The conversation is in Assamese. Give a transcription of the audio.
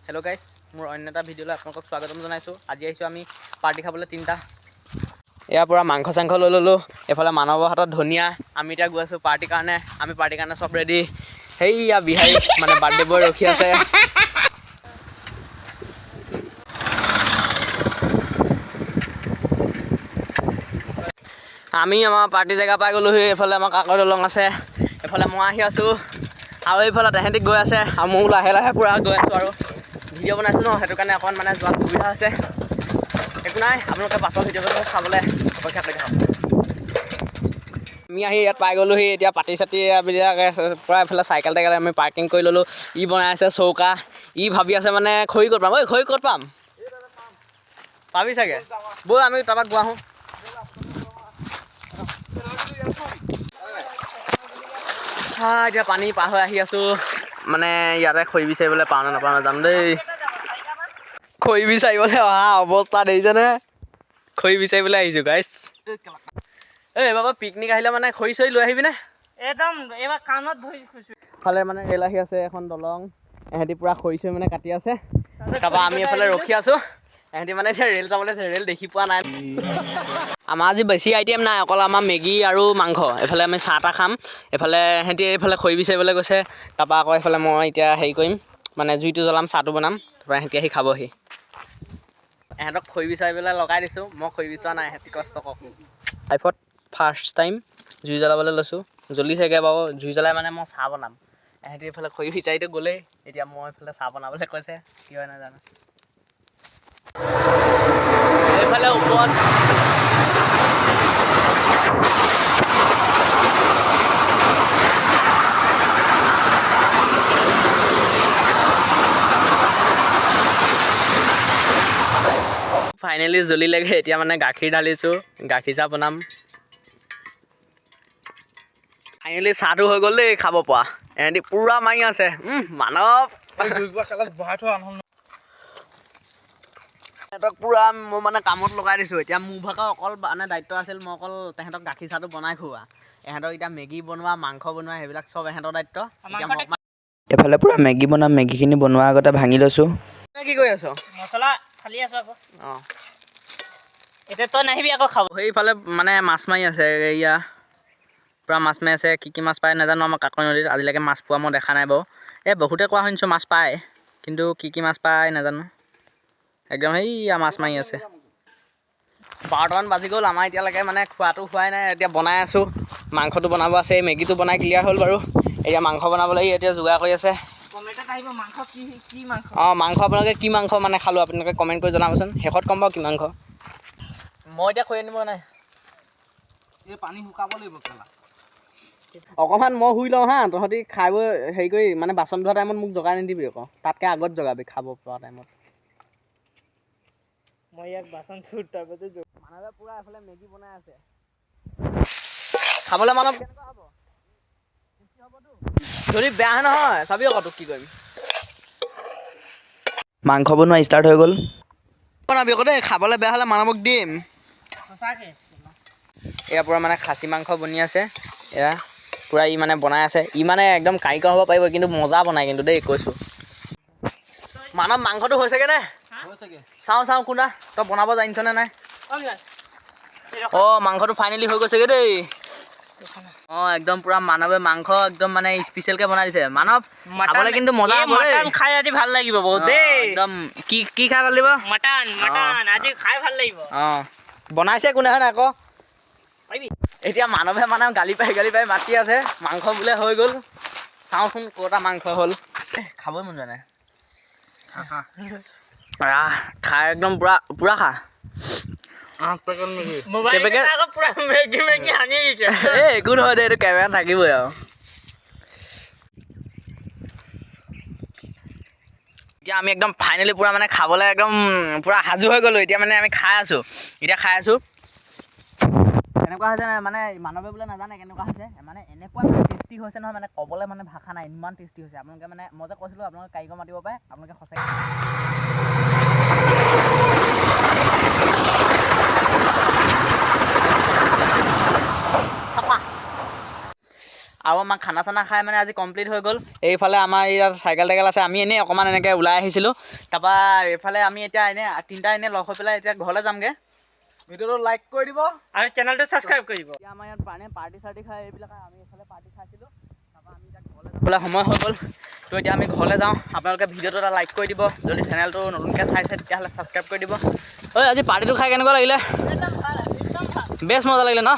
হেল্ল' গাইছ, মোৰ অন্য এটা ভিডিঅ'লৈ আপোনালোকক স্বাগতম জনাইছোঁ। আজি আহিছোঁ আমি পাৰ্টি খাবলৈ তিনিটা। ইয়াৰ পৰা মাংস চাংস লৈ ল'লোঁ। এইফালে মানৱৰ হাতত ধনিয়া। আমি এতিয়া গৈ আছোঁ পাৰ্টিৰ কাৰণে। আমি পাৰ্টিৰ কাৰণে চব ৰেডি। সেইয়া বিহাৰী মানে বাৰ্থডে বয় ৰখি আছে। আমি আমাৰ পাৰ্টি জেগা পাই গ'লোহি। এইফালে আমাৰ কাকৰ দলং আছে, এইফালে মই আহি আছোঁ আৰু এইফালে তেহেঁতি গৈ আছে আৰু ময়ো লাহে লাহে পূৰা গৈ আছোঁ। আৰু ভিডিঅ' বনাইছোঁ ন, সেইটো কাৰণে অকণমান মানে যোৱাত সুবিধা হৈছে। একো নাই, আপোনালোকে পাছৰ ভিডিঅ'টো চাবলৈ অপেক্ষা কৰি থাকক। আমি আহি ইয়াত পাই গ'লোহি। এতিয়া পাতি চাতি বিলাক পূৰা এইফালে চাইকেল টাইকেল আমি পাৰ্কিং কৰি ল'লোঁ। ই বনাই আছে চৌকা। ই ভাবি আছে মানে খৰি ক'ত পাম। ঐ, খৰি ক'ত পাম? পাবি চাগে। ব'ল, আমি তাৰপৰা গৈ আহোঁ। হা, এতিয়া পানী পাৰ হৈ আহি আছোঁ। মানে ইয়াতে খৰি বিচাৰিবলৈ পাওঁ নে নাপাওঁ নাজানো দেই। খৰি বিচাৰিবলৈ অহা অৱস্থা দেখিছেনে? খৰি বিচাৰিবলৈ আহিছোঁ গাইছ। এই বাবা, পিকনিক আহিলে মানে খৰি চৰি লৈ আহিবিনে? একদম এইবাৰ কাণত ধৰি খুচো। ফালে মানে ৰেল আহি আছে, এখন দলং। এহেঁতি পূৰা খৰি চৰি মানে কাটি আছে। তাৰপৰা আমি এইফালে ৰখি আছোঁ। এহেঁতি মানে এতিয়া ৰেল চাবলৈ আছে, ৰেল দেখি পোৱা নাই। আমাৰ আজি বেছি আইটেম নাই, অকল আমাৰ মেগী আৰু মাংস। এইফালে আমি চাহ তাহ খাম। এইফালে এহেঁতি এইফালে খৰি বিচাৰিবলৈ গৈছে। তাৰপৰা আকৌ এইফালে মই এতিয়া হেৰি কৰিম, মানে জুইটো জ্বলাম, চাহটো বনাম, তাৰপৰা এহেঁতি আহি খাবহি। এহেঁতক খৰি বিচাৰিবলৈ লগাই দিছোঁ, মই খৰি বিচৰা নাই। এহেঁতি কষ্ট কৰক। লাইফত ফাৰ্ষ্ট টাইম জুই জ্বলাবলৈ লৈছোঁ। জ্বলিছেগৈ বাৰু। জুই জ্বলাই মানে মই চাহ বনাম। এহেঁতি এইফালে খৰি বিচাৰিতো গ'লেই, এতিয়া মই এইফালে চাহ বনাবলৈ কৈছে, কি হয় নাজানো। এইফালে ওপৰত ফাইনেলি জ্বলিলেগৈ। এতিয়া মানে গাখীৰ ঢালিছোঁ, গাখীৰ চাহ বনাম। ফাইনেলি চাহটো হৈ গ'ল দেই খাব পৰা। এহেঁতি পূৰা মাৰি আছে। মানৱ, তেহেঁতক পূৰা মই মানে কামত লগাই দিছোঁ। এতিয়া মোৰ ভাগৰ অকল মানে দায়িত্ব আছিল, মই অকল তেহেঁতক গাখীৰ চাহটো বনাই খুওৱা। এহেঁতক এতিয়া মেগী বনোৱা, মাংস বনোৱা, সেইবিলাক চব এহেঁতৰ দায়িত্ব। এতিয়া মই অকণমান এফালে পূৰা মেগী বনাম। মেগীখিনি বনোৱাৰ আগতে ভাঙি লৈছোঁ। কি কৰি আছ? মছলা ফালি আছো আকৌ। অঁ। এতিয়া তই নাহিবি আকৌ খাব। সেইফালে মানে মাছ মাৰি আছে। এয়া পূৰা মাছ মাৰি আছে। কি কি মাছ পায় নাজানো। আমাৰ কাকৈ নদীত আজিলৈকে মাছ পোৱা মই দেখা নাই বাৰু। এই বহুতে কোৱা শুনিছোঁ মাছ পায়, কিন্তু কি কি মাছ পায় নাজানো। একদম সেইয়া মাছ মাৰি আছে। 12টামান বাজি গ'ল, আমাৰ এতিয়ালৈকে মানে খোৱাটো হোৱাই নাই। এতিয়া বনাই আছোঁ, মাংসটো বনাব আছে। এই মেগীটো বনাই ক্লিয়াৰ হ'ল বাৰু। এতিয়া মাংস বনাবলৈ ই এতিয়া যোগাৰ কৰি আছে। কমেণ্টত আহিব মাংস কি কি মাংস। অঁ, মাংস আপোনালোকে কি মাংস মানে খালোঁ, আপোনালোকে কমেণ্ট কৰি জনাবচোন। শেষত ক'ম বাৰু কি মাংস। মই এতিয়া খৰি আনিব নাই। এই পানী শুকাব লাগিব কেলা। অকণমান মই শুই লওঁ হা, তহঁতি খাই বৈ হেৰি কৰি মানে বাচন ধোৱা টাইমত মোক জগাই নিদিবি আকৌ, তাতকৈ আগত জগাবি খাব পৰা টাইমত। মই ইয়াক বাচন ধুৰ, তাৰপাছত মানৱে পূৰা এফালে মেগী বনাই আছে খাবলৈ। মানৱ, কেনেকুৱা হ'ব? যদি বেয়া নহয় চাবি আকৌ তোক কি কৰিম। মাংস বনোৱা ষ্টাৰ্ট হৈ গ'ল। বনাবি আকৌ দেই, খাবলৈ বেয়া হ'লে মানৱক দিম। সঁচাকে। এয়া পূৰা মানে খাচী মাংস বনি আছে। এয়া পূৰা ই মানে বনাই আছে। ই মানে একদম কাৰিকৰ হ'ব পাৰিব, কিন্তু মজা বনাই কিন্তু দেই, কৈছোঁ। মানৱ, মাংসটো হৈছেগৈ নে? হৈছেগে। চাওঁ চাওঁ, কোনা তই বনাব জানিছনে নাই? অ মিলান। অঁ, মাংসটো ফাইনেলি হৈ গৈছেগৈ দেই। অঁ, একদম পূৰা মানৱে মাংস একদম মানে স্পেচিয়েলকৈ বনাই দিছে। মানৱ, খাবলৈ কিন্তু মজা হ'ব দেই। মটন খাই আজি ভাল লাগিব বহুত অঁ, দেই। একদম কি কি খাই ভাল লাগিব? মটন, মটন আজি খাই ভাল লাগিব। অঁ, বনাইছে কোনে হয় আকৌ? পাৰিবি। এতিয়া মানৱে মানে গালি পাই গালি পাই মাতি আছে, মাংস বোলে হৈ গ'ল। চাওঁচোন ক'তা মাংস হ'ল। খাবই মন যোৱা নাই। আহ, খাই একদম পূৰা পূৰা খা। 8 পেকেট মেগী। মোবাইল কেইপেকেট? আকৌ পুৰা মেগী মেগী সানি দিছে। এই একো নহয় দে, এইটো কেমেৰা থাকিবই আৰু। এতিয়া আমি একদম ফাইনেলি পূৰা মানে খাবলৈ একদম পূৰা সাজু হৈ গ'লোঁ। এতিয়া মানে আমি খাই আছোঁ, এতিয়া খাই আছোঁ। কেনেকুৱা হৈছে নাই মানে মানৱে বোলে নাজানে কেনেকুৱা হৈছে। মানে এনেকুৱা টেষ্টি হৈছে নহয়, মানে ক'বলৈ মানে ভাষা নাই, ইমান টেষ্টি হৈছে। আপোনালোকে মানে মই যে কৈছিলোঁ আপোনালোকে কাৰিকৰ মাতিব পাৰে, আপোনালোকে সঁচাকৈ চাফা। আৰু আমাৰ খানা চানা খাই মানে আজি কমপ্লিট হৈ গ'ল। এইফালে আমাৰ ইয়াত চাইকেল টাইকেল আছে, আমি এনেই অকণমান এনেকৈ ওলাই আহিছিলোঁ। তাৰপৰা এইফালে আমি এতিয়া এনেই তিনিটা এনেই লগ হৈ পেলাই এতিয়া ঘৰলৈ যামগৈ। ভিডিঅ'টো লাইক কৰি দিব। আৰু চেনেলটো ছাবস্ক্ৰাইব কৰিব। এতিয়া আমাৰ ইয়াত পানী পাৰ্টি চাৰ্টি খাই এইবিলাক, আমি এইফালে পাৰ্টি খাইছিলোঁ। তাৰপৰা আমি এতিয়া ঘৰলৈ যাবলৈ সময় হৈ গ'ল। তো এতিয়া আমি ঘৰলৈ যাওঁ। আপোনালোকে ভিডিঅ'টো এটা লাইক কৰি দিব। যদি চেনেলটো নতুনকৈ চাইছে, তেতিয়াহ'লে ছাবস্ক্ৰাইব কৰি দিব। ঐ, আজি পাৰ্টিটো খাই কেনেকুৱা লাগিলে? বেছ মজা লাগিলে ন?